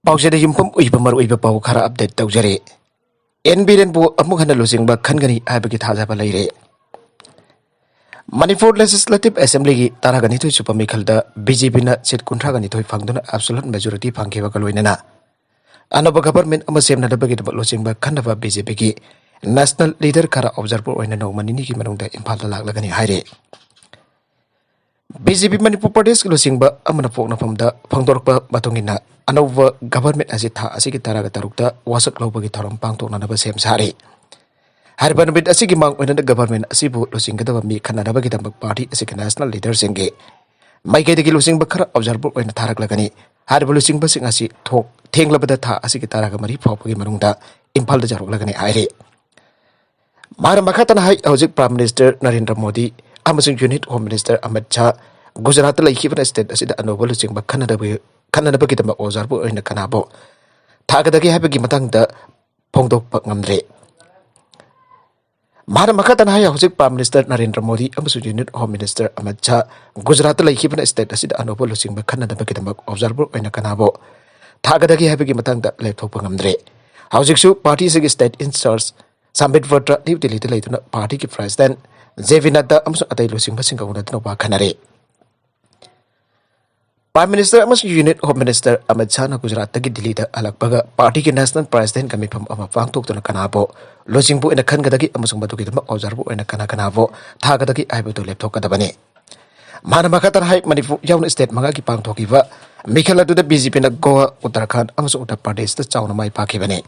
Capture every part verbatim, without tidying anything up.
ꯄꯥꯎꯆꯦꯗ ꯌꯨꯝꯐꯝ ꯑꯣꯏꯕ ꯃꯔꯨꯑꯣꯏꯕ ꯄꯥꯎ ꯈꯔ ꯑꯞꯗꯦꯠ ꯇꯧꯖꯔꯤ꯫ ꯑꯦꯟ ꯕꯤꯔꯦꯟꯕꯨ ꯑꯃꯨꯛ ꯍꯟꯅ ꯂꯨꯆꯤꯡꯕ ꯈꯟꯒꯅꯤ ꯍꯥꯏꯕꯒꯤ ꯊꯥꯖꯕ ꯂꯩꯔꯦ꯫ ꯃꯅꯤꯄꯨꯔ ꯂꯦꯖꯤꯁꯂꯦꯇꯤꯚ ꯑꯦꯁꯦꯝꯕ꯭ꯂꯤꯒꯤ ꯇꯔꯥꯒ ꯅꯤꯊꯣꯏ ꯁꯨꯕ ꯃꯤꯈꯜꯗ ꯕꯤ ꯖꯦ ꯄꯤꯅ ꯁꯤꯠ ꯀꯨꯟꯊ꯭ꯔꯥꯒ ꯅꯤꯊꯣꯏ ꯐꯪꯗꯨꯅ ꯑꯦꯕꯁꯣꯂꯨꯠ ꯃꯦꯖꯣꯔꯤꯇꯤ ꯐꯪꯈꯤꯕꯒ ꯂꯣꯏꯅꯅ ꯑꯅꯧꯕ ꯒꯚꯔꯟꯃꯦꯟꯠ ꯑꯃ ꯁꯦꯝꯅꯅꯕꯒꯤꯗꯃꯛ ꯂꯨꯆꯤꯡꯕ ꯈꯟꯅꯕ ꯕꯤ ꯖꯦ ꯄꯤꯒꯤ ꯅꯦꯁꯅꯦꯜ ꯂꯤꯗꯔ ꯈꯔ ꯑꯣꯕꯖꯥꯔꯚꯔ ꯑꯣꯏꯅ ꯅꯣꯡꯃ ꯅꯤꯅꯤꯒꯤ ꯃꯅꯨꯡꯗ ꯏꯝꯐꯥꯜꯗ ꯂꯥꯛꯂꯒꯅꯤ ꯍꯥꯏꯔꯦ꯫ ꯕꯤ ꯖꯦ ꯄꯤ ꯃꯅꯤꯄꯨꯔ ꯄ꯭ꯔꯗꯦꯁꯀꯤ ꯂꯨꯆꯤꯡꯕ ꯑꯃꯅ ꯄꯣꯛꯅꯐꯝꯗ ꯐꯣꯡꯗꯣꯔꯛꯄ ꯃꯇꯨꯡ ꯏꯟꯅ ꯑꯅꯧꯕ ꯒꯚꯔꯟꯃꯦꯟꯠ ꯑꯁꯤ ꯊꯥ ꯑꯁꯤꯒꯤ ꯇꯔꯥꯒ ꯇꯔꯨꯛꯇ ꯋꯥꯁꯛ ꯂꯧꯕꯒꯤ ꯊꯧꯔꯝ ꯄꯥꯡꯊꯣꯛꯅꯅꯕ ꯁꯦꯝ ꯁꯥꯔꯤ꯫ ꯍꯥꯏꯔꯤꯕ ꯅꯨꯃꯤꯠ ꯑꯁꯤꯒꯤ ꯃꯥꯡ ꯑꯣꯏꯅꯅ ꯒꯚꯔꯟꯃꯦꯟꯠ ꯑꯁꯤꯕꯨ ꯂꯨꯆꯤꯡꯒꯗꯕ ꯃꯤ ꯈꯟꯅꯅꯕꯒꯤꯗꯃꯛ ꯄꯥꯔꯇꯤ ꯑꯁꯤꯒꯤ ꯅꯦꯁꯅꯦꯜ ꯂꯤꯗꯔꯁꯤꯡꯒꯤ ꯃꯥꯏꯀꯩꯗꯒꯤ ꯂꯨꯆꯤꯡꯕ ꯈꯔ ꯑꯣꯕꯖꯥꯔꯚꯔ ꯑꯣꯏꯅ ꯊꯥꯔꯛꯂꯒꯅꯤ꯫ ꯍꯥꯏꯔꯤꯕ ꯂꯨꯆꯤꯡꯕꯁꯤꯡ ꯑꯁꯤ ꯊꯣꯛ ꯊꯦꯡꯂꯕꯗ ꯊꯥ ꯑꯁꯤꯒꯤ ꯇꯔꯥꯒ ꯃꯔꯤ ꯐꯥꯎꯕꯒꯤ ꯃꯅꯨꯡꯗ ꯏꯝꯐꯥꯜꯗ ꯌꯧꯔꯛꯂꯒꯅꯤ ꯍꯥꯏꯔꯤ꯫ ꯃꯥꯅ ꯃꯈꯥ ꯇꯥꯅ ꯍꯥꯏ, ꯍꯧꯖꯤꯛ ꯄ꯭ꯔꯥꯏꯝ ꯃꯤꯅꯤꯁꯇꯔ ꯅꯔꯦꯟꯗ꯭ꯔ ꯃꯣꯗꯤ ꯑꯃꯁꯨꯡ union home minister Amit Shah ꯒꯨꯖꯔꯥꯠꯇ ꯂꯩꯈꯤꯕꯅ ꯁ꯭ꯇꯦꯠ ꯑꯁꯤꯗ ꯑꯅꯧꯕ ꯂꯨꯆꯤꯡꯕ ꯈꯟꯅꯅꯕꯒꯤ, ꯈꯟꯅꯅꯕꯒꯤꯗꯃꯛ ꯑꯣꯕꯖꯥꯔꯚꯔ ꯑꯣꯏꯅ ꯀꯅꯥꯕꯨ ꯊꯥꯒꯗꯒꯦ ꯍꯥꯏꯕꯒꯤ ꯃꯇꯥꯡꯗ ꯐꯣꯡꯗꯣꯛꯄ ꯉꯝꯗ꯭ꯔꯤ꯫ ꯃꯍꯥꯛꯅ ꯃꯈꯥ ꯇꯥꯅ ꯍꯥꯏ, ꯍꯧꯖꯤꯛ ꯄ꯭ꯔꯥꯏꯝ ꯃꯤꯅꯤꯁꯇꯔ ꯅꯔꯦꯟꯗ꯭ꯔ ꯃꯣꯗꯤ ꯑꯃꯁꯨꯡ union home minister Amit Shah ꯒꯨꯖꯔꯥꯠꯇ ꯂꯩꯈꯤꯕꯅ ꯁ꯭ꯇꯦꯠ ꯑꯁꯤꯗ ꯑꯅꯧꯕ ꯂꯨꯆꯤꯡꯕ ꯈꯟꯅꯅꯕꯒꯤꯗꯃꯛ ꯑꯣꯕꯖꯥꯔꯚꯔ ꯑꯣꯏꯅ ꯀꯅꯥꯕꯨ ꯊꯥꯒꯗꯒꯦ ꯍꯥꯏꯕꯒꯤ ꯃꯇꯥꯡꯗ ꯂꯦꯞꯊꯣꯛꯄ ꯉꯝꯗ꯭ꯔꯤ꯫ ꯍꯧꯖꯤꯛꯁꯨ ꯄꯥꯔꯇꯤ ꯑꯁꯤꯒꯤ ꯁ꯭ꯇꯦꯠ ꯏꯟꯆꯥꯔꯖ ꯁꯥꯝꯕꯤꯠ ꯄꯥꯇ꯭ꯔ ꯅ꯭ꯌꯨ ꯗꯤꯜꯂꯤꯗ ꯂꯩꯗꯨꯅ ꯄꯥꯔꯇꯤꯒꯤ ꯄ꯭ꯔꯦꯁꯤꯗꯦꯟꯠ ꯖꯦ ꯄꯤ ꯅꯗ꯭ꯗꯥ ꯑꯃꯁꯨꯡ ꯑꯇꯩ ꯂꯨꯆꯤꯡꯕꯁꯤꯡꯒ ꯎꯅꯗꯨꯅ ꯋꯥ ꯈꯟꯅꯔꯤ꯫ ꯄ꯭ꯔꯥꯏꯝ ꯃꯤꯅꯤꯁꯇꯔ ꯑꯃꯁꯨꯡ ꯌꯨꯅꯤꯠ ꯍꯣꯝ ꯃꯤꯅꯤꯁꯇꯔ ꯑꯃꯤꯠ ꯁꯥꯍꯅ ꯒꯨꯖꯔꯥꯠꯇꯒꯤ ꯗꯤꯜꯂꯤꯗ ꯍꯜꯂꯛꯄꯒ ꯄꯥꯔꯇꯤꯒꯤ ꯅꯦꯁꯅꯦꯜ ꯄ꯭ꯔꯦꯁꯤꯗꯦꯟꯠꯀ ꯃꯤꯐꯝ ꯑꯃ ꯄꯥꯡꯊꯣꯛꯇꯨꯅ ꯀꯅꯥꯕꯨ ꯂꯨꯆꯤꯡꯕ ꯑꯣꯏꯅ ꯈꯟꯒꯗꯒꯦ ꯑꯃꯁꯨꯡ ꯃꯗꯨꯒꯤꯗꯃꯛ ꯑꯣꯕꯖꯥꯔꯚꯔ ꯑꯣꯏꯅ ꯀꯅꯥ ꯀꯅꯥꯕꯨ ꯊꯥꯒꯗꯒꯦ ꯍꯥꯏꯕꯗꯨ ꯂꯦꯞꯊꯣꯛꯀꯗꯕꯅꯤ꯫ ꯃꯍꯥꯛꯅ ꯃꯈꯥ ꯇꯥꯅ ꯍꯥꯏ, ꯃꯅꯤꯄꯨꯔ ꯌꯥꯎꯅ ꯁ꯭ꯇꯦꯠ ꯃꯉꯥꯒꯤ ꯄꯥꯡꯊꯣꯛꯈꯤꯕ ꯃꯤꯈꯜ ꯑꯗꯨꯗ ꯕꯤ ꯖꯦ ꯄꯤꯅ ꯒꯣꯋꯥ, ꯎꯠꯇꯔꯥꯈꯟꯗ ꯑꯃꯁꯨꯡ ꯎꯠꯇꯔ ꯄ꯭ꯔꯗꯦꯁꯇ ꯆꯥꯎꯅ ꯃꯥꯏ ꯄꯥꯛꯈꯤꯕꯅꯤ꯫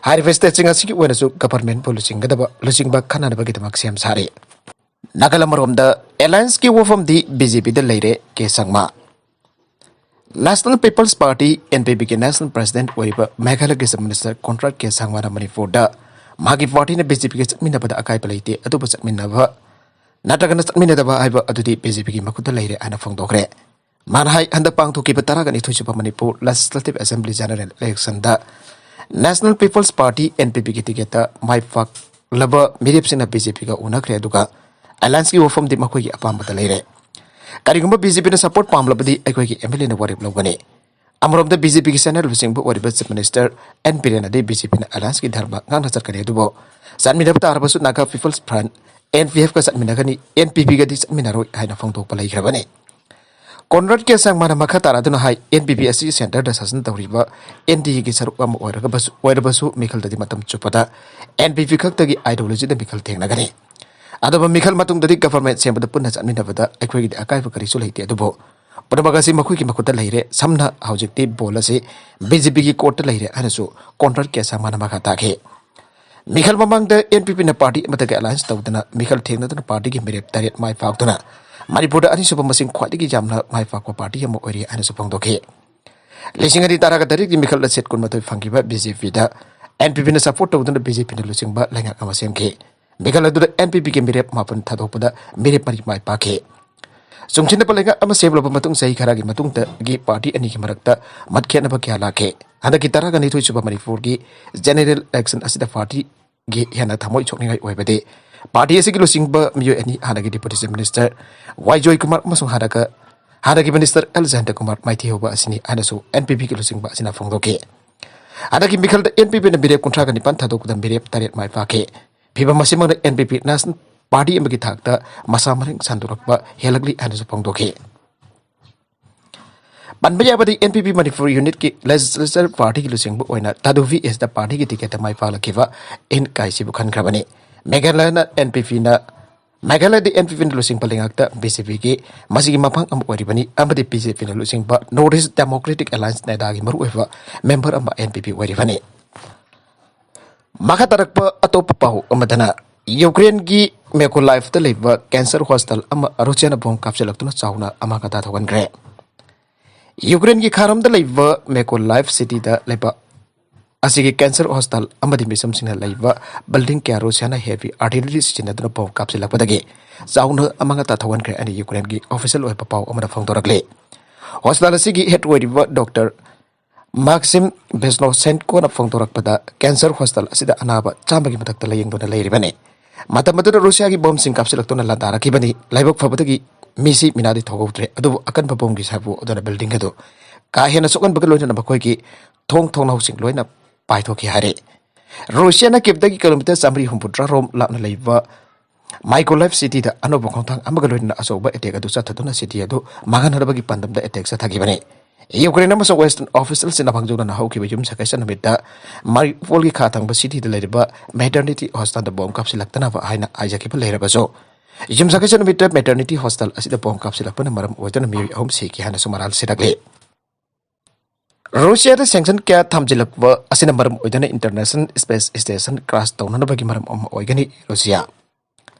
ꯍꯥꯏꯔꯤꯕ ꯁ꯭ꯇꯦꯠꯁꯤꯡ ꯑꯁꯤꯒꯤ ꯑꯣꯏꯅꯁꯨ ꯒꯚꯔꯟꯃꯦꯟꯠꯄꯨ ꯂꯨꯆꯤꯡꯒꯗꯕ, ꯂꯨꯆꯤꯡꯕ ꯈꯟꯅꯅꯕꯒꯤꯗꯃꯛ ꯁꯦꯝ ꯁꯥꯔꯤ꯫ ꯅꯥꯒꯥꯂꯦꯟ ꯑꯃꯔꯣꯝꯗ ꯑꯦꯂꯥꯌꯟꯁꯀꯤ ꯋꯥꯐꯝꯗꯤ ꯕꯤ ꯖꯦ ꯄꯤꯗ ꯂꯩꯔꯦ, K Sangma. National peoples party, N P ꯄꯤꯒꯤ ꯅꯦꯁꯅꯦꯜ ꯄ꯭ꯔꯦꯁꯤꯗꯦꯟꯠ ꯑꯣꯏꯔꯤꯕ ꯃꯦꯘꯥꯂꯌꯒꯤ ꯆꯤꯐ ꯃꯤꯅꯤꯁꯇꯔ ꯀꯣꯟꯔꯥꯗ ꯀꯦ ꯁꯪꯃꯥꯅ ꯃꯅꯤꯄꯨꯔꯗ ꯃꯍꯥꯛꯀꯤ ꯄꯥꯔꯇꯤꯅ ꯕꯤ ꯖꯦ ꯄꯤꯒ ꯆꯠꯃꯤꯟꯅꯕꯗ ꯑꯀꯥꯏꯕ ꯂꯩꯇꯦ, ꯑꯗꯨꯕꯨ ꯆꯠꯃꯤꯟꯅꯕ ꯅꯠꯇ꯭ꯔꯒꯅ ꯆꯠꯃꯤꯟꯅꯗꯕ ꯍꯥꯏꯕ ꯑꯗꯨꯗꯤ ꯕꯤ ꯖꯦ ꯄꯤꯒꯤ ꯃꯈꯨꯠꯇ ꯂꯩꯔꯦ ꯍꯥꯏꯅ ꯐꯣꯡꯗꯣꯛꯈ꯭ꯔꯦ꯫ ꯃꯥꯅ ꯍꯥꯏ, ꯍꯟꯗꯛ ꯄꯥꯡꯊꯣꯛꯈꯤꯕ ꯇꯔꯥꯒ ꯅꯤꯊꯣꯏ ꯁꯨꯕ ꯃꯅꯤꯄꯨꯔ ꯂꯦꯖꯤꯁꯂꯦꯇꯤꯚ ꯑꯦꯁꯦꯝꯕ꯭ꯂꯤ ꯖꯦꯅꯔꯦꯜ ꯏꯂꯦꯛꯁꯟꯗ national peoples party, N P ꯄꯤꯒꯤ ꯇꯤꯀꯦꯠꯇ ꯃꯥꯏ ꯄꯥꯛꯂꯕ ꯃꯤꯔꯦꯞꯁꯤꯡꯅ ꯕꯤ ꯖꯦ ꯄꯤꯒ ꯎꯅꯈ꯭ꯔꯦ, ꯑꯗꯨꯒ ꯑꯦꯂꯥꯌꯟꯁꯀꯤ ꯋꯥꯐꯝꯗꯤ ꯃꯈꯣꯏꯒꯤ ꯑꯄꯥꯝꯕꯗ ꯂꯩꯔꯦ꯫ ꯀꯔꯤꯒꯨꯝꯕ ꯕꯤ ꯖꯦ ꯄꯤꯅ ꯁꯄꯣꯔꯠ ꯄꯥꯝꯂꯕꯗꯤ ꯑꯩꯈꯣꯏꯒꯤ ꯑꯦꯝ ꯑꯦꯜ ꯑꯦꯅ ꯋꯥꯔꯦꯞ ꯂꯧꯒꯅꯤ꯫ ꯑꯃꯔꯣꯝꯗ ꯕꯤ ꯖꯦ ꯄꯤꯒꯤ ꯁꯦꯅꯤꯌꯔ ꯂꯨꯆꯤꯡꯕ ꯑꯣꯏꯔꯤꯕ ꯆꯤꯐ ꯃꯤꯅꯤꯁꯇꯔ ꯑꯦꯟ ꯕꯤꯔꯦꯟꯅꯗꯤ ꯕꯤ ꯖꯦ ꯄꯤꯅ ꯑꯦꯂꯥꯌꯟꯁꯀꯤ ꯙꯔꯃ ꯉꯥꯛꯅ ꯆꯠꯀꯅꯤ, ꯑꯗꯨꯕꯨ ꯆꯠꯃꯤꯟꯅꯕ ꯇꯥꯔꯕꯁꯨ Naga peoples front, N P ꯑꯦꯐꯀ ꯆꯠꯃꯤꯟꯅꯒꯅꯤ, ꯑꯦꯟ ꯄꯤ ꯄꯤꯒꯗꯤ ꯆꯠꯃꯤꯟꯅꯔꯣꯏ ꯍꯥꯏꯅ ꯐꯣꯡꯗꯣꯛꯄ ꯂꯩꯈ꯭ꯔꯕꯅꯤ꯫ ꯀꯣꯟꯔꯥꯗ ꯀꯦ ꯁꯥꯡꯃꯥꯅ ꯃꯈꯥ ꯇꯥꯔꯗꯨꯅ ꯍꯥꯏ, ꯑꯦꯟ ꯄꯤ ꯄꯤ ꯑꯁꯤ ꯁꯦꯟꯇꯔꯗ ꯁꯥꯁꯟ ꯇꯧꯔꯤꯕ ꯑꯦꯟ ꯗꯤ ꯑꯦꯒꯤ ꯁꯔꯨꯛ ꯑꯃ ꯑꯣꯏꯔꯒꯕꯁꯨ, ꯑꯣꯏꯔꯕꯁꯨ ꯃꯤꯈꯜꯗꯗꯤ ꯃꯇꯝ ꯆꯨꯞꯄꯗ ꯑꯦꯟ ꯄꯤ ꯄꯤ ꯈꯛꯇꯒꯤ ꯑꯥꯏꯗꯤꯌꯣꯂꯣꯖꯤꯗ ꯃꯤꯈꯜ ꯊꯦꯡꯅꯒꯅꯤ꯫ ꯑꯗꯨꯕꯨ ꯃꯤꯈꯜ ꯃꯇꯨꯡꯗꯗꯤ ꯒꯚꯔꯟꯃꯦꯟꯠ ꯁꯦꯝꯕꯗ ꯄꯨꯟꯅ ꯆꯠꯃꯤꯟꯅꯕꯗ ꯑꯩꯈꯣꯏꯒꯤꯗꯤ ꯑꯀꯥꯏꯕ ꯀꯔꯤꯁꯨ ꯂꯩꯇꯦ, ꯑꯗꯨꯕꯨ ꯄꯨꯝꯅꯃꯛ ꯑꯁꯤ ꯃꯈꯣꯏꯒꯤ ꯃꯈꯨꯠꯇ ꯂꯩꯔꯦ꯫ ꯁꯝꯅ ꯍꯧꯖꯤꯛꯇꯤ ꯕꯣꯜ ꯑꯁꯤ ꯕꯤ ꯖꯦ ꯄꯤꯒꯤ ꯀꯣꯔꯠꯇ ꯂꯩꯔꯦ ꯍꯥꯏꯅꯁꯨ ꯀꯣꯟꯔꯥꯗ ꯀꯦ ꯁꯥꯡꯃꯥꯅ ꯃꯈꯥ ꯇꯥꯈꯤ꯫ ꯃꯤꯈꯜ ꯃꯃꯥꯡꯗ ꯑꯦꯟ ꯄꯤ ꯄꯤꯅ ꯄꯥꯔꯇꯤ ꯑꯃꯠꯇꯒ ꯑꯦꯂꯥꯌꯟꯁ ꯇꯧꯗꯅ ꯃꯤꯈꯜ ꯊꯦꯡꯅꯗꯨꯅ ꯄꯥꯔꯇꯤꯒꯤ ꯃꯤꯔꯦꯞ ꯇꯔꯦꯠ ꯃꯥꯏ ꯄꯥꯛꯇꯨꯅ ꯃꯅꯤꯄꯨꯔꯗ ꯑꯅꯤꯁꯨꯕ ꯃꯁꯤꯡ ꯈ꯭ꯋꯥꯏꯗꯒꯤ ꯌꯥꯝꯅ ꯃꯥꯏ ꯄꯥꯛꯄ ꯄꯥꯔꯇꯤ ꯑꯃ ꯑꯣꯏꯔꯤ ꯍꯥꯏꯅꯁꯨ ꯐꯣꯡꯗꯣꯛꯈꯤ꯫ ꯂꯤꯁꯤꯡ ꯑꯅꯤ ꯇꯔꯥꯒ ꯇꯔꯦꯠꯀꯤ ꯃꯤꯈꯜꯗ ꯁꯤꯠ ꯀꯨꯟꯃꯥꯊꯣꯏ ꯐꯪꯈꯤꯕ ꯕꯤ ꯖꯦ ꯄꯤꯗ ꯑꯦꯟ ꯄꯤ ꯄꯤꯅ ꯁꯄꯣꯔꯠ ꯇꯧꯗꯨꯅ ꯕꯤ ꯖꯦ ꯄꯤꯅ ꯂꯨꯆꯤꯡꯕ ꯂꯩꯉꯥꯛ ꯑꯃ ꯁꯦꯝꯈꯤ꯫ ꯃꯤꯈꯜ ꯑꯗꯨꯗ ꯑꯦꯟ ꯄꯤ ꯄꯤꯒꯤ ꯃꯤꯔꯦꯞ ꯃꯥꯄꯟ ꯊꯥꯗꯣꯛꯄꯗ ꯃꯤꯔꯦꯞ ꯃꯔꯤ ꯃꯥꯏ ꯄꯥꯛꯈꯤ꯫ ꯆꯨꯡꯁꯤꯟꯅꯕ ꯂꯩꯉꯥꯛ ꯑꯃ ꯁꯦꯝꯂꯕ ꯃꯇꯨꯡ ꯆꯍꯤ ꯈꯔꯒꯤ ꯃꯇꯨꯡꯗꯒꯤ ꯄꯥꯔꯇꯤ ꯑꯅꯤꯒꯤ ꯃꯔꯛꯇ ꯃꯠ ꯈꯦꯠꯅꯕ ꯀꯌꯥ ꯂꯥꯛꯈꯤ꯫ ꯍꯟꯗꯛꯀꯤ ꯇꯔꯥꯒ ꯅꯤꯊꯣꯏ ꯁꯨꯕ ꯃꯅꯤꯄꯨꯔꯒꯤ ꯖꯦꯅꯦꯔꯦꯜ ꯏꯂꯦꯛꯁꯟ ꯑꯁꯤꯗ ꯄꯥꯔꯇꯤꯒꯤ ꯍꯦꯟꯅ ꯊꯃꯣꯏ ꯁꯣꯛꯅꯤꯡꯉꯥꯏ ꯑꯣꯏꯕꯗꯤ ꯄꯥꯔꯇꯤ ꯑꯁꯤꯒꯤ ꯂꯨꯆꯤꯡꯕ ꯃꯤꯑꯣꯏ ꯑꯅꯤ, ꯍꯥꯟꯅꯒꯤ ꯗꯤꯄꯨꯇꯤ ꯆꯤꯐ ꯃꯤꯅꯤꯁꯇꯔ ꯋꯥꯏ ꯖꯣꯏꯀꯨꯃꯥꯔ ꯑꯃꯁꯨꯡ ꯍꯥꯟꯅꯒ, ꯍꯥꯟꯅꯒꯤ ꯃꯤꯅꯤꯁꯇꯔ ꯑꯦꯜ ꯖꯌꯟꯇꯀꯨꯃꯥꯔ ꯃꯥꯏꯊꯤꯍꯧꯕ ꯑꯁꯤꯅꯤ ꯍꯥꯏꯅꯁꯨ ꯑꯦꯟ ꯄꯤ ꯄꯤꯒꯤ ꯂꯨꯆꯤꯡꯕ ꯑꯁꯤꯅ ꯐꯣꯡꯗꯣꯛꯈꯤ꯫ ꯍꯟꯗꯛꯀꯤ ꯃꯤꯈꯜꯗ ꯑꯦꯟ ꯄꯤ ꯄꯤꯅ ꯃꯤꯔꯦꯞ ꯀꯨꯟꯊ꯭ꯔꯥꯒ ꯅꯤꯄꯥꯟ ꯊꯥꯗꯣꯛꯄꯗ ꯃꯤꯔꯦꯞ ꯇꯔꯦꯠ ꯃꯥꯏ ꯄꯥꯛꯈꯤ꯫ ꯐꯤꯚꯝ ꯑꯁꯤꯃꯛꯅ ꯑꯦꯟ ꯄꯤ ꯄꯤ ꯅꯦꯁꯅꯦꯜ ꯄꯥꯔꯇꯤ ꯑꯃꯒꯤ ꯊꯥꯛꯇ ꯃꯁꯥ ꯃꯔꯦꯡ ꯁꯟꯗꯣꯔꯛꯄ ꯍꯦꯜꯂꯛꯂꯤ ꯍꯥꯏꯅꯁꯨ ꯐꯣꯡꯗꯣꯛꯈꯤ꯫ ꯄꯟꯕ ꯌꯥꯕꯗꯤ ꯑꯦꯟ ꯄꯤ ꯄꯤ ꯃꯅꯤꯄꯨꯔ ꯌꯨꯅꯤꯠꯀꯤ ꯂꯦꯖꯤꯁꯂꯦꯆꯔ ꯄꯥꯔꯇꯤꯒꯤ ꯂꯨꯆꯤꯡꯕ ꯑꯣꯏꯅ ꯇꯥꯗꯨꯚꯤ ꯑꯦꯁꯇ ꯄꯥꯔꯇꯤꯒꯤ ꯇꯤꯀꯦꯠꯇ ꯃꯥꯏ ꯄꯥꯛꯂꯛꯈꯤꯕ ꯏꯟ ꯀꯥꯏꯁꯤꯕꯨ ꯈꯟꯈ꯭ꯔꯕꯅꯤ꯫ ꯃꯦꯘꯥꯂꯌꯅ ꯑꯦꯟ ꯄꯤ ꯄꯤꯅ, ꯃꯦꯘꯥꯂꯌꯗ ꯑꯦꯟ ꯄꯤ ꯄꯤꯅ ꯂꯨꯆꯤꯡꯕ ꯂꯩꯉꯥꯛꯇ ꯕꯤ ꯖꯦ ꯄꯤꯒꯤ ꯃꯁꯤꯒꯤ ꯃꯐꯝ ꯑꯃ ꯑꯣꯏꯔꯤꯕꯅꯤ ꯑꯃꯗꯤ ꯕꯤ ꯖꯦ ꯄꯤꯅ ꯂꯨꯆꯤꯡꯕ ꯅꯣꯔꯠ ꯏꯁ ꯗꯦꯃꯣꯀ꯭ꯔꯦꯇꯤꯛ ꯑꯦꯂꯥꯌꯟꯁ ꯅꯦꯗꯥꯒꯤ ꯃꯔꯨꯑꯣꯏꯕ ꯃꯦꯝꯕꯔ ꯑꯃ ꯑꯦꯟ ꯄꯤ ꯄꯤ ꯑꯣꯏꯔꯤꯕꯅꯤ꯫ ꯃꯈꯥ ꯇꯥꯔꯛꯄ ꯑꯇꯣꯞꯄ ꯄꯥꯎ ꯑꯃꯗꯅ, ꯌꯨꯀ꯭ꯔꯦꯟꯒꯤ ꯃꯦꯀꯣꯂꯥꯏꯐꯇ ꯂꯩꯕ ꯀꯦꯟꯁꯔ ꯍꯣꯁꯄꯤꯇꯥꯜ ꯑꯃ ꯔꯨꯁꯤꯌꯥꯅ ꯕꯣꯝ ꯀꯥꯞꯁꯤꯜꯂꯛꯇꯨꯅ ꯆꯥꯎꯅ ꯑꯃꯥꯡ ꯑꯇꯥ ꯊꯣꯛꯍꯟꯈ꯭ꯔꯦ꯫ ꯌꯨꯀ꯭ꯔꯦꯟꯒꯤ ꯈꯥꯔꯣꯝꯗ ꯂꯩꯕ ꯃꯦꯀꯣꯂꯥꯏꯐ ꯁꯤꯇꯤꯗ ꯂꯩꯕ ꯑꯁꯤꯒꯤ ꯀꯦꯟꯁꯔ ꯍꯣꯁꯄꯤꯇꯥꯜ ꯑꯃꯗꯤ ꯃꯤꯁꯝꯁꯤꯡꯅ ꯂꯩꯕ ꯕꯤꯜꯗꯤꯡ ꯀꯌꯥ ꯔꯨꯁꯤꯌꯥꯅ ꯍꯦꯚꯤ ꯑꯥꯔꯇꯤꯂꯔꯤ ꯁꯤꯖꯤꯟꯅꯗꯨꯅ ꯕꯣꯝ ꯀꯥꯞꯁꯤꯜꯂꯛꯄꯗꯒꯤ ꯆꯥꯎꯅ ꯑꯃꯥꯡ ꯑꯇꯥ ꯊꯣꯛꯍꯟꯈ꯭ꯔꯦ ꯍꯥꯏꯅ ꯌꯨꯀ꯭ꯔꯦꯟꯒꯤ ꯑꯣꯐꯤꯁꯤꯌꯦꯜ ꯑꯣꯏꯕ ꯄꯥꯎ ꯑꯃꯅ ꯐꯣꯡꯗꯣꯔꯛꯂꯤ꯫ ꯍꯣꯁꯄꯤꯇꯥꯜ ꯑꯁꯤꯒꯤ ꯍꯦꯗ ꯑꯣꯏꯔꯤꯕ ꯗꯣꯛꯇꯔ ꯃꯥꯛꯁꯤꯝ ꯚꯦꯁꯅꯣꯁꯦꯟꯀꯣꯅ ꯐꯣꯡꯗꯣꯔꯛꯄꯗ, ꯀꯦꯟꯁꯔ ꯍꯣꯁꯄꯤꯇꯥꯜ ꯑꯁꯤꯗ ꯑꯅꯥꯕ ꯆꯥꯝꯃꯒꯤ ꯃꯊꯛꯇ ꯂꯥꯌꯦꯡꯗꯨꯅ ꯂꯩꯔꯤꯕꯅꯤ꯫ ꯃꯇꯝ ꯑꯗꯨꯗ ꯔꯨꯁꯤꯌꯥꯒꯤ ꯕꯣꯝꯁꯤꯡ ꯀꯥꯞꯁꯤꯜꯂꯛꯇꯨꯅ ꯂꯥꯟꯗꯥꯔꯛꯈꯤꯕꯅꯤ꯫ ꯂꯥꯏꯕꯛ ꯐꯕꯗꯒꯤ ꯃꯤꯁꯤ ꯃꯤꯅꯥꯗꯤ ꯊꯣꯛꯍꯧꯗ꯭ꯔꯦ, ꯑꯗꯨꯕꯨ ꯑꯀꯟꯕ ꯕꯣꯝꯒꯤ ꯁꯥꯐꯨ ꯑꯗꯨꯅ ꯕꯤꯜꯗꯤꯡ ꯑꯗꯨ ꯀꯥ ꯍꯦꯟꯅ ꯁꯣꯛꯍꯟꯕꯒ ꯂꯣꯏꯅꯅ ꯃꯈꯣꯏꯒꯤ ꯊꯣꯡ ꯊꯣꯡꯅꯥꯎꯁꯤꯡ ꯂꯣꯏꯅ ꯄꯥꯏꯊꯣꯛꯈꯤ ꯍꯥꯏꯔꯦ꯫ ꯔꯨꯁꯤꯌꯥꯅ ꯀꯤꯞꯇꯒꯤ ꯀꯤꯂꯣꯃꯤꯇꯔ ꯆꯥꯃꯔꯤ ꯍꯨꯝꯐꯨꯇꯔꯥ ꯔꯣꯝ ꯂꯥꯞꯅ ꯂꯩꯕ ꯃꯥꯏꯀꯣꯂꯥꯏꯐ ꯁꯤꯇꯤꯗ ꯑꯅꯧꯕ ꯈꯣꯡꯊꯥꯡ ꯑꯃꯒ ꯂꯣꯏꯅꯅ ꯑꯆꯧꯕ ꯑꯦꯇꯦꯛ ꯑꯗꯨ ꯆꯠꯊꯗꯨꯅ ꯁꯤꯇꯤ ꯑꯗꯨ ꯃꯥꯡꯍꯟꯅꯕꯒꯤ ꯄꯥꯟꯗꯝꯗ ꯑꯦꯇꯦꯛ ꯆꯠꯊꯈꯤꯕꯅꯤ꯫ ꯌꯨꯀ꯭ꯔꯦꯟ ꯑꯃꯁꯨꯡ ꯋꯦꯁꯇꯔꯟ ꯑꯣꯐꯤꯁꯤꯌꯦꯜꯁꯤꯡꯅ ꯃꯥꯡꯖꯧꯅꯅ ꯍꯧꯈꯤꯕ ꯌꯨꯝꯁꯀꯩꯁ ꯅꯨꯃꯤꯠꯇ ꯃꯥꯔꯤꯎꯄꯣꯜꯒꯤ ꯈꯥ ꯊꯪꯕ ꯁꯤꯇꯤꯗ ꯂꯩꯔꯤꯕ ꯃꯦꯇꯔꯅꯤꯇꯤ ꯍꯣꯁꯇꯥꯜꯗ ꯕꯣꯝ ꯀꯥꯞꯁꯤꯜꯂꯛꯇꯅꯕ ꯍꯥꯏꯅ ꯍꯥꯏꯖꯈꯤꯕ ꯂꯩꯔꯕꯁꯨ, ꯌꯨꯝꯁꯀꯩꯁ ꯅꯨꯃꯤꯠꯇ ꯃꯦꯇꯔꯅꯤꯇꯤ ꯍꯣꯁꯇꯥꯜ ꯑꯁꯤꯗ ꯕꯣꯝ ꯀꯥꯞꯁꯤꯜꯂꯛꯄꯅ ꯃꯔꯝ ꯑꯣꯏꯗꯨꯅ ꯃꯤꯑꯣꯏ ꯑꯍꯨꯝ ꯁꯤꯈꯤ ꯍꯥꯏꯅꯁꯨ ꯃꯔꯥꯜ ꯁꯤꯔꯛꯂꯤ꯫ ꯔꯨꯁꯤꯌꯥꯗ ꯁꯦꯡꯁꯟ ꯀꯌꯥ ꯊꯝꯖꯤꯜꯂꯛꯄ ꯑꯁꯤꯅ ꯃꯔꯝ ꯑꯣꯏꯗꯨꯅ ꯏꯟꯇꯔꯅꯦꯁꯅꯦꯜ ꯁ꯭ꯄꯦꯁ ꯁ꯭ꯇꯦꯁꯟ ꯀ꯭ꯔꯥꯁ ꯇꯧꯅꯅꯕꯒꯤ ꯃꯔꯝ ꯑꯃ ꯑꯣꯏꯒꯅꯤ꯫ ꯔꯨꯁꯤꯌꯥ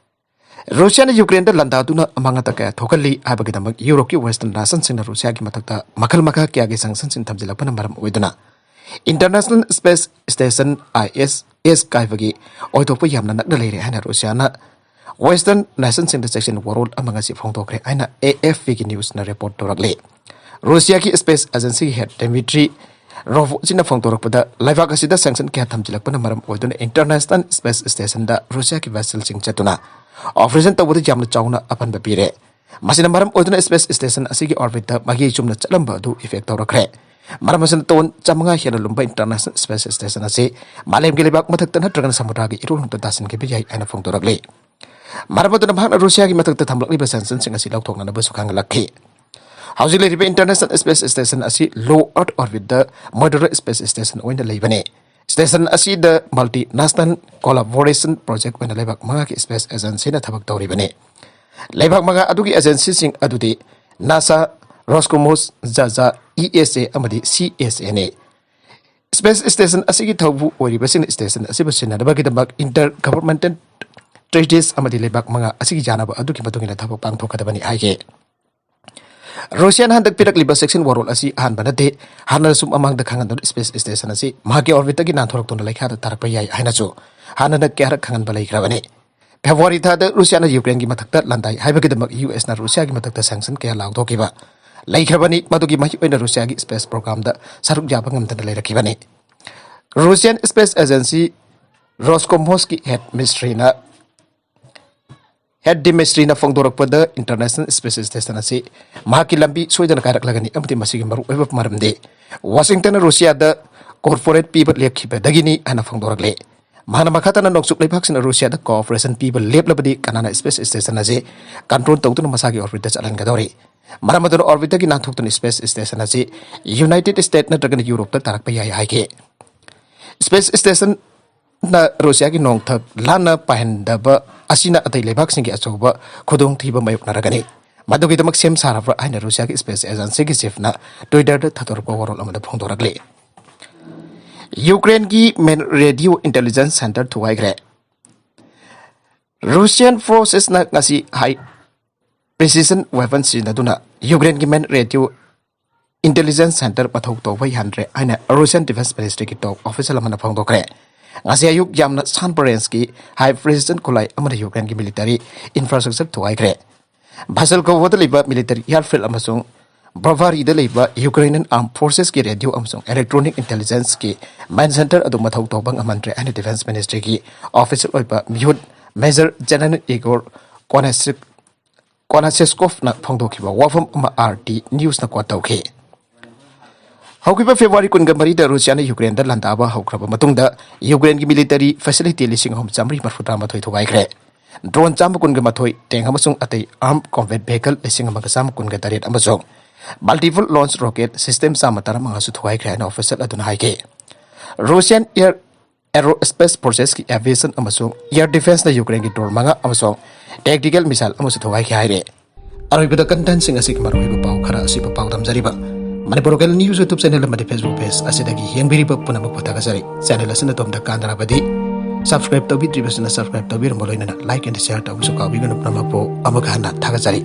ꯔꯨꯁꯤꯌꯥꯅ ꯌꯨꯀ꯭ꯔꯦꯟꯗ ꯂꯥꯟꯗꯥꯗꯨꯅ ꯑꯃꯥꯡ ꯑꯇꯥ ꯀꯌꯥ ꯊꯣꯛꯍꯜꯂꯤ ꯍꯥꯏꯕꯒꯤꯗꯃꯛ ꯌꯨꯔꯣꯞꯀꯤ ꯋꯦꯁꯇꯔꯟ ꯅꯦꯁꯟꯁꯤꯡꯅ ꯔꯨꯁꯤꯌꯥꯒꯤ ꯃꯊꯛꯇ ꯃꯈꯜ ꯃꯈꯥ ꯀꯌꯥꯒꯤ ꯁꯦꯡꯁꯟꯁꯤꯡ ꯊꯝꯖꯤꯜꯂꯛꯄꯅ ꯃꯔꯝ ꯑꯣꯏꯗꯨꯅ ꯏꯟꯇꯔꯅꯦꯁꯅꯦꯜ ꯁ꯭ꯄꯦꯁ ꯁ꯭ꯇꯦꯁꯟ, ꯑꯥꯏ ꯑꯦꯁ ꯑꯦꯁ, ꯀꯥꯏꯕꯒꯤ ꯑꯣꯏꯊꯣꯛꯄ ꯌꯥꯝꯅ ꯅꯛꯅ ꯂꯩꯔꯦ ꯍꯥꯏꯅ ꯔꯨꯁꯤꯌꯥꯅ ꯋꯦꯁꯇꯔꯟ ꯅꯦꯁꯟꯁꯤꯡꯗ ꯆꯦꯛꯁꯤꯟ ꯋꯥꯔꯣꯜ ꯑꯃ ꯉꯁꯤ ꯐꯣꯡꯗꯣꯛꯈ꯭ꯔꯦ ꯍꯥꯏꯅ ꯑꯦ ꯑꯦꯐ ꯄꯤꯒꯤ ꯅ꯭ꯌꯨꯁꯅ ꯔꯤꯄꯣꯔꯠ ꯇꯧꯔꯛꯂꯤ꯫ ꯔꯨꯁꯤꯌꯥꯒꯤ ꯁ꯭ꯄꯦꯁ ꯑꯦꯖꯦꯟꯁꯤꯒꯤ ꯍꯦꯗ ꯗꯤꯃꯤꯇ꯭ꯔꯤ ꯔꯣꯒꯣꯖꯤꯟꯅ ꯐꯣꯡꯗꯣꯔꯛꯄꯗ, ꯂꯩꯕꯥꯛ ꯑꯁꯤꯗ ꯁꯦꯡꯁꯟ ꯀꯌꯥ ꯊꯝꯖꯤꯜꯂꯛꯄꯅ ꯃꯔꯝ ꯑꯣꯏꯗꯨꯅ ꯏꯟꯇꯔꯅꯦꯁꯅꯦꯜ ꯁ꯭ꯄꯦꯁ ꯁ꯭ꯇꯦꯁꯟꯗ ꯔꯨꯁꯤꯌꯥꯒꯤ ꯚꯦꯁꯦꯜꯁꯤꯡ ꯆꯠꯇꯨꯅ ꯑꯣꯄꯔꯦꯁꯟ ꯇꯧꯕꯗ ꯌꯥꯝꯅ ꯆꯥꯎꯅ ꯑꯄꯟꯕ ꯄꯤꯔꯦ꯫ ꯃꯁꯤꯅ ꯃꯔꯝ ꯑꯣꯏꯗꯨꯅ ꯁ꯭ꯄꯦꯁ ꯁ꯭ꯇꯦꯁꯟ ꯑꯁꯤꯒꯤ ꯑꯣꯔꯕꯤꯠꯇ ꯃꯥꯒꯤ ꯆꯨꯝꯅ ꯆꯠꯂꯝꯕ ꯑꯗꯨ ꯏꯐꯦꯛ ꯇꯧꯔꯛꯈ꯭ꯔꯦ꯫ ꯃꯔꯝ ꯑꯁꯤꯅ ꯇꯣꯟ ꯆꯥꯃꯉꯥ ꯍꯦꯟꯅ ꯂꯨꯝꯕ ꯏꯟꯇꯔꯅꯦꯁꯅꯦꯜ ꯁ꯭ꯄꯦꯁ ꯁ꯭ꯇꯦꯁꯟ ꯑꯁꯤ ꯃꯥꯂꯦꯝꯒꯤ ꯂꯩꯕꯥꯛ ꯃꯊꯛꯇ ꯅꯠꯇ꯭ꯔꯒꯅ ꯁꯃꯨꯗ꯭ꯔꯒꯤ ꯏꯔꯣꯜꯗ ꯇꯥꯁꯤꯟꯈꯤꯕ ꯌꯥꯏ ꯍꯥꯏꯅ ꯐꯣꯡꯗꯣꯔꯛꯂꯤ꯫ ꯃꯔꯝ ꯑꯗꯨꯅ ꯃꯍꯥꯛꯅ ꯔꯨꯁꯤꯌꯥꯒꯤ ꯃꯊꯛꯇ ꯊꯝꯂꯛꯂꯤꯕ ꯁꯦꯡꯁꯟꯁꯤꯡ ꯑꯁꯤ ꯂꯧꯊꯣꯛꯅꯅꯕꯁꯨ ꯈꯪꯍꯜꯂꯛꯈꯤ꯫ ꯍꯧꯖꯤꯛ ꯂꯩꯔꯤꯕ ꯏꯟꯇꯔꯅꯦꯁꯅꯦꯜ ꯁ꯭ꯄꯦꯁ ꯁ꯭ꯇꯦꯁꯟ ꯑꯁꯤ ꯂꯣ ꯑꯔꯊ ꯑꯣꯔꯕꯤꯠꯇ ꯃꯣꯗꯨꯂꯔ ꯁ꯭ꯄꯦꯁ ꯁ꯭ꯇꯦꯁꯟ ꯑꯣꯏꯅ ꯂꯩꯕꯅꯤ꯫ ꯁ꯭ꯇꯦꯁꯟ ꯑꯁꯤꯗ ꯃꯜꯇꯤ ꯅꯦꯁꯅꯦꯜ ꯀꯣꯂꯥꯕꯣꯔꯦꯁꯟ ꯄ꯭ꯔꯣꯖꯦꯛ ꯑꯣꯏꯅ ꯂꯩꯕꯥꯛ ꯃꯉꯥꯒꯤ ꯁ꯭ꯄꯦꯁ ꯑꯦꯖꯦꯟꯁꯤꯅ ꯊꯕꯛ ꯇꯧꯔꯤꯕꯅꯤ꯫ ꯂꯩꯕꯥꯛ ꯃꯉꯥ ꯑꯗꯨꯒꯤ ꯑꯦꯖꯦꯟꯁꯤꯁꯤꯡ ꯑꯗꯨꯗꯤ ꯅꯥꯁꯥ, ꯔꯣꯁꯀꯣꯃꯣꯁ, ꯖꯥꯖꯥ, ꯏ ꯑꯦꯁ ꯑꯦ ꯑꯃꯗꯤ ꯁꯤ ꯑꯦꯁ ꯑꯦꯅꯤ꯫ ꯁ꯭ꯄꯦꯁ ꯁ꯭ꯇꯦꯁꯟ ꯑꯁꯤꯒꯤ ꯊꯧꯕꯨ ꯑꯣꯏꯔꯤꯕꯁꯤꯡꯅ ꯁ꯭ꯇꯦꯁꯟ ꯑꯁꯤꯕꯨ ꯁꯤꯟꯅꯅꯕꯒꯤꯗꯃꯛ ꯏꯟꯇꯔ ꯒꯚꯔꯟꯃꯦꯟꯇꯦꯜ ꯇ꯭ꯔꯤꯇꯤꯁ ꯑꯃꯗꯤ ꯂꯩꯕꯥꯛ ꯃꯉꯥ ꯑꯁꯤꯒꯤ ꯌꯥꯅꯕ ꯑꯗꯨꯒꯤ ꯃꯇꯨꯡ ꯏꯟꯅ ꯊꯕꯛ ꯄꯥꯡꯊꯣꯛꯀꯗꯕꯅꯤ ꯍꯥꯏꯈꯤ꯫ ꯔꯨꯁꯤꯌꯥꯅ ꯍꯟꯗꯛ ꯄꯤꯔꯛꯂꯤꯕ ꯆꯦꯛꯁꯤꯟ ꯋꯥꯔꯣꯜ ꯑꯁꯤ ꯑꯍꯥꯟꯕ ꯅꯠꯇꯦ꯫ ꯍꯥꯟꯅꯁꯨ ꯃꯃꯥꯡꯗ ꯈꯪꯍꯟꯗꯨꯅ ꯁ꯭ꯄꯦꯁ ꯁ꯭ꯇꯦꯁꯟ ꯑꯁꯤ ꯃꯍꯥꯛꯀꯤ ꯑꯣꯔꯕꯤꯠꯇꯒꯤ ꯅꯥꯟꯊꯣꯔꯛꯇꯨꯅ ꯂꯩꯈꯥꯗ ꯇꯥꯔꯛꯄ ꯌꯥꯏ ꯍꯥꯏꯅꯁꯨ ꯍꯥꯟꯅꯅ ꯀꯌꯥꯔꯛ ꯈꯪꯍꯟꯕ ꯂꯩꯈ꯭ꯔꯕꯅꯤ꯫ ꯐꯦꯕ꯭ꯔꯨꯋꯥꯔꯤ ꯊꯥꯗ ꯔꯨꯁꯤꯌꯥꯅ ꯌꯨꯀ꯭ꯔꯦꯟꯒꯤ ꯃꯊꯛꯇ ꯂꯥꯟꯗꯥꯏ ꯍꯥꯏꯕꯒꯤꯗꯃꯛ ꯌꯨ ꯑꯦꯁꯅ ꯔꯨꯁꯤꯌꯥꯒꯤ ꯃꯊꯛꯇ ꯁꯦꯡꯁꯟ ꯀꯌꯥ ꯂꯥꯎꯊꯣꯛꯈꯤꯕ ꯂꯩꯈ꯭ꯔꯕꯅꯤ꯫ ꯃꯗꯨꯒꯤ ꯃꯍꯩ ꯑꯣꯏꯅ ꯔꯨꯁꯤꯌꯥꯒꯤ ꯁ꯭ꯄꯦꯁ ꯄ꯭ꯔꯣꯒ꯭ꯔꯥꯝꯗ ꯁꯔꯨꯛ ꯌꯥꯕ ꯉꯝꯗꯅ ꯂꯩꯔꯛꯈꯤꯕꯅꯤ꯫ ꯔꯨꯁꯤꯌꯥꯟ ꯁ꯭ꯄꯦꯁ ꯑꯦꯖꯦꯟꯁꯤ ꯔꯣꯁꯀꯣꯃꯣꯁꯀꯤ ꯍꯦꯗ ꯃꯤꯁꯇ꯭ꯔꯤꯅ ꯍꯦꯠ ꯗꯤꯃꯤꯁꯇ꯭ꯔꯤꯅ ꯐꯣꯡꯗꯣꯔꯛꯄꯗ, International Space Station ꯑꯁꯤ ꯃꯍꯥꯛꯀꯤ ꯂꯝꯕꯤ ꯁꯣꯏꯗꯅ ꯀꯥꯏꯔꯛꯂꯒꯅꯤ ꯑꯃꯗꯤ ꯃꯁꯤꯒꯤ ꯃꯔꯨꯑꯣꯏꯕ ꯃꯔꯝꯗꯤ ꯋꯥꯁꯤꯡꯇꯟꯅ ꯔꯨꯁꯤꯌꯥꯗ ꯀꯣꯔꯄꯣꯔꯦꯠ ꯄꯤꯕ ꯂꯦꯞꯈꯤꯕꯗꯒꯤꯅꯤ ꯍꯥꯏꯅ ꯐꯣꯡꯗꯣꯔꯛꯂꯤ꯫ ꯃꯍꯥꯛꯅ ꯃꯈꯥ ꯇꯥꯅ ꯅꯣꯡꯆꯨꯞ ꯂꯩꯕꯥꯛꯁꯤꯡꯅ ꯔꯨꯁꯤꯌꯥꯗ ꯀꯣꯑꯣꯄꯔꯦꯁꯟ ꯄꯤꯕ ꯂꯦꯞꯂꯕꯗꯤ ꯀꯅꯥꯅ ꯁ꯭ꯄꯦꯁ ꯁ꯭ꯇꯦꯁꯟ ꯑꯁꯤ ꯀꯟꯇ꯭ꯔꯣꯜ ꯇꯧꯗꯨꯅ ꯃꯁꯥꯒꯤ ꯑꯣꯔꯕꯤꯠꯇ ꯆꯠꯍꯟꯒꯗꯧꯔꯤ? ꯃꯔꯝ ꯑꯗꯨꯅ ꯑꯣꯔꯕꯤꯠꯇꯒꯤ ꯅꯥꯟꯊꯣꯛꯇꯨꯅ ꯁ꯭ꯄꯦꯁ ꯁ꯭ꯇꯦꯁꯟ ꯑꯁꯤ ꯌꯨꯅꯥꯏꯇꯦꯗ ꯁ꯭ꯇꯦꯠ ꯅꯠꯇ꯭ꯔꯒꯅ ꯌꯨꯔꯣꯞꯇ ꯇꯥꯔꯛꯄ ꯌꯥꯏ ꯍꯥꯏꯈꯤ꯫ ꯁ꯭ꯄꯦꯁ ꯁ꯭ꯇꯦꯁꯟꯅ ꯔꯨꯁꯤꯌꯥꯒꯤ ꯅꯣꯡꯊꯛ ꯂꯥꯟꯅ ꯄꯥꯏꯍꯟꯗꯕ ꯑꯁꯤꯅ ꯑꯇꯩ ꯂꯩꯕꯥꯛꯁꯤꯡꯒꯤ ꯑꯆꯧꯕ ꯈꯨꯗꯣꯡꯊꯤꯕ ꯃꯥꯌꯣꯛꯅꯔꯒꯅꯤ꯫ ꯃꯗꯨꯒꯤꯗꯃꯛ ꯁꯦꯝ ꯁꯥꯔꯕ꯭ꯔꯥ ꯍꯥꯏꯅ ꯔꯨꯁꯤꯌꯥꯒꯤ ꯁ꯭ꯄꯦꯁ ꯑꯦꯖꯦꯟꯁꯤꯒꯤ ꯆꯤꯐꯅ ꯇ꯭ꯋꯤꯇꯔꯗ ꯊꯥꯗꯣꯔꯛꯄ ꯋꯥꯔꯣꯜ ꯑꯃꯗ ꯐꯣꯡꯗꯣꯔꯛꯂꯤ꯫ ꯌꯨꯀ꯭ꯔꯦꯟꯒꯤ ꯃꯦꯟ ꯔꯦꯗꯤꯑꯣ ꯏꯟꯇꯦꯂꯤꯖꯦꯟꯁ ꯁꯦꯟꯇꯔ ꯊꯨꯒꯥꯏꯈ꯭ꯔꯦ꯫ ꯔꯨꯁꯤꯌꯥꯟ ꯐꯣꯔꯁꯦꯁꯅ ꯉꯁꯤ ꯍꯥꯏ ꯄ꯭ꯔꯤꯁꯤꯁꯟ ꯋꯦꯄꯟ ꯁꯤꯖꯤꯟꯅꯗꯨꯅ ꯌꯨꯀ꯭ꯔꯦꯟꯒꯤ ꯃꯦꯟ ꯔꯦꯗꯤꯑꯣ ꯏꯟꯇꯦꯂꯤꯖꯦꯟꯁ ꯁꯦꯟꯇꯔ ꯃꯊꯧ ꯇꯧꯕ ꯌꯥꯍꯟꯗ꯭ꯔꯦ ꯍꯥꯏꯅ ꯔꯨꯁꯤꯌꯥꯟ ꯗꯤꯐꯦꯟꯁ ꯃꯤꯅꯤꯁꯇ꯭ꯔꯤꯒꯤ ꯇꯣꯞ ꯑꯣꯐꯤꯁꯤꯌꯦꯜ ꯑꯃꯅ ꯐꯣꯡꯗꯣꯛꯈ꯭ꯔꯦ꯫ ꯉꯁꯤ ꯑꯌꯨꯛ ꯌꯥꯝꯅ ꯁꯥꯟꯕ ꯔꯦꯟꯖꯀꯤ ꯍꯥꯏ ꯄ꯭ꯔꯤꯁꯤꯁꯟ ꯈꯨꯠꯂꯥꯏ ꯑꯃꯅ ꯌꯨꯀ꯭ꯔꯦꯟꯒꯤ ꯃꯤꯂꯤꯇꯔꯤ ꯏꯟꯐ꯭ꯔꯥꯁ꯭ꯇ꯭ꯔꯛꯆꯔ ꯊꯨꯒꯥꯏꯈ꯭ꯔꯦ꯫ ꯚꯥꯁꯜꯀꯣꯚꯣꯗ ꯂꯩꯕ ꯃꯤꯂꯤꯇꯔꯤ ꯑꯦꯌꯔꯐꯤꯜꯗ ꯑꯃꯁꯨꯡ ꯕ꯭ꯔꯣꯚꯥꯔꯤꯗ ꯂꯩꯕ ꯌꯨꯀ꯭ꯔꯦꯅꯤꯌꯟ ꯑꯥꯔꯝ ꯐꯣꯔꯁꯦꯁꯀꯤ ꯔꯦꯗꯤꯑꯣ ꯑꯃꯁꯨꯡ ꯏꯂꯦꯛꯇ꯭ꯔꯣꯅꯤꯛ ꯏꯟꯇꯦꯂꯤꯖꯦꯟꯁꯀꯤ ꯃꯦꯟ ꯁꯦꯟꯇꯔ ꯑꯗꯨ ꯃꯊꯧ ꯇꯧꯕ ꯉꯝꯍꯟꯗ꯭ꯔꯦ ꯍꯥꯏꯅ ꯗꯤꯐꯦꯟꯁ ꯃꯤꯅꯤꯁꯇ꯭ꯔꯤꯒꯤ ꯑꯣꯐꯤꯁꯤꯌꯦꯜ ꯑꯣꯏꯕ ꯃꯤꯍꯨꯠ ꯃꯦꯖꯔ ꯖꯦꯅꯔꯦꯜ ꯏꯒꯣꯔ ꯀꯣꯅꯥꯁꯦꯁꯀꯣꯐꯅ ꯐꯣꯡꯗꯣꯛꯈꯤꯕ ꯋꯥꯐꯝ ꯑꯃ ꯑꯥꯔ ꯇꯤ ꯅ꯭ꯌꯨꯁꯅ ꯀꯣꯠ ꯇꯧꯈꯤ꯫ ꯍꯧꯈꯤꯕ ꯐꯦꯕ꯭ꯔꯨꯋꯥꯔꯤ ꯀꯨꯟꯒ ꯃꯔꯤꯗ ꯔꯨꯁꯤꯌꯥꯅ ꯌꯨꯀ꯭ꯔꯦꯟꯗ ꯂꯥꯟꯗꯥꯕ ꯍꯧꯈ꯭ꯔꯕ ꯃꯇꯨꯡꯗ ꯌꯨꯀ꯭ꯔꯦꯟꯒꯤ ꯃꯤꯂꯤꯇꯔꯤ ꯐꯦꯁꯤꯂꯤꯇꯤ ꯂꯤꯁꯤꯡ ꯑꯍꯨꯝ ꯆꯥꯃꯔꯤ ꯃꯔꯤꯐꯨ ꯇꯔꯥꯃꯥꯊꯣꯏ ꯊꯨꯒꯥꯏꯈ꯭ꯔꯦ꯫ ꯗ꯭ꯔꯣꯟ ꯆꯥꯝꯃ ꯀꯨꯟꯒ ꯃꯥꯊꯣꯏ, ꯇꯦꯡ ꯑꯃꯁꯨꯡ ꯑꯇꯩ ꯑꯥꯔꯝ ꯀꯣꯝꯕꯦꯠ ꯚꯦꯍꯤꯀꯜ ꯂꯤꯁꯤꯡ ꯑꯃꯒ ꯆꯥꯝꯃ ꯀꯨꯟꯒ ꯇꯔꯦꯠ ꯑꯃꯁꯨꯡ ꯃꯜꯇꯤꯄꯜ ꯂꯣꯟꯆ ꯔꯣꯀꯦꯠ ꯁꯤꯁꯇꯦꯝ ꯆꯥꯝꯃ ꯇꯔꯥꯃꯉꯥꯁꯨ ꯊꯨꯒꯥꯏꯈ꯭ꯔꯦ ꯍꯥꯏꯅ ꯑꯣꯐꯤꯁꯤꯌꯦꯜ ꯑꯗꯨꯅ ꯍꯥꯏꯈꯤ꯫ ꯔꯨꯁꯤꯌꯥꯟ ꯑꯦꯌꯔ ꯑꯦꯔꯣ ꯁ꯭ꯄꯦꯁ ꯐꯣꯔꯁꯦꯁꯀꯤ ꯑꯦꯚꯤꯌꯦꯁꯟ ꯑꯃꯁꯨꯡ ꯑꯦꯌꯔ ꯗꯤꯐꯦꯟꯁꯅ ꯌꯨꯀ꯭ꯔꯦꯟꯒꯤ ꯗ꯭ꯔꯣꯟ ꯃꯉꯥ ꯑꯃꯁꯨꯡ ꯇꯦꯛꯇꯤꯀꯦꯜ ꯃꯤꯁꯥꯏꯜ ꯑꯃꯁꯨ ꯊꯨꯒꯥꯏꯈꯤ ꯍꯥꯏꯔꯦ꯫ ꯑꯔꯣꯏꯕꯗ ꯀꯟꯇꯦꯟꯁꯤꯡ ꯑꯁꯤꯒꯤ ꯃꯔꯨꯑꯣꯏꯕ ꯄꯥꯎ ꯈꯔ ꯑꯁꯤꯕꯨ ꯄꯥꯎ ꯗꯝꯖꯔꯤꯕ Manipur local news YouTube channel ꯑꯃꯗꯤ ꯐꯦꯁꯕꯨꯛ ꯄꯦꯖ ꯑꯁꯤꯗꯒꯤ ꯌꯦꯡꯕꯤꯔꯤꯕ ꯄꯨꯝꯅꯃꯛꯄꯨ ꯊꯥꯒꯠꯆꯔꯤ꯫ ꯆꯦꯅꯦꯜ ꯑꯁꯤꯅ ꯑꯗꯣꯝꯗ ꯀꯥꯟꯅꯔꯕꯗꯤ ꯁꯕꯁꯀ꯭ꯔꯥꯏꯕ ꯇꯧꯕꯤꯗ꯭ꯔꯤꯕꯁꯤꯅ ꯁꯕꯁꯀ꯭ꯔꯥꯏꯕ ꯇꯧꯕꯤꯔꯝꯕ ꯂꯣꯏꯅꯅ ꯂꯥꯏꯛ ꯑꯦꯟ ꯁꯤꯌꯥꯔ ꯇꯧꯕꯁꯨ ꯀꯥꯎꯕꯤꯒꯅꯨ꯫ ꯄꯨꯝꯅꯃꯛꯄꯨ ꯑꯃꯨꯛ ꯍꯟꯅ ꯊꯥꯒꯠꯆꯔꯤ꯫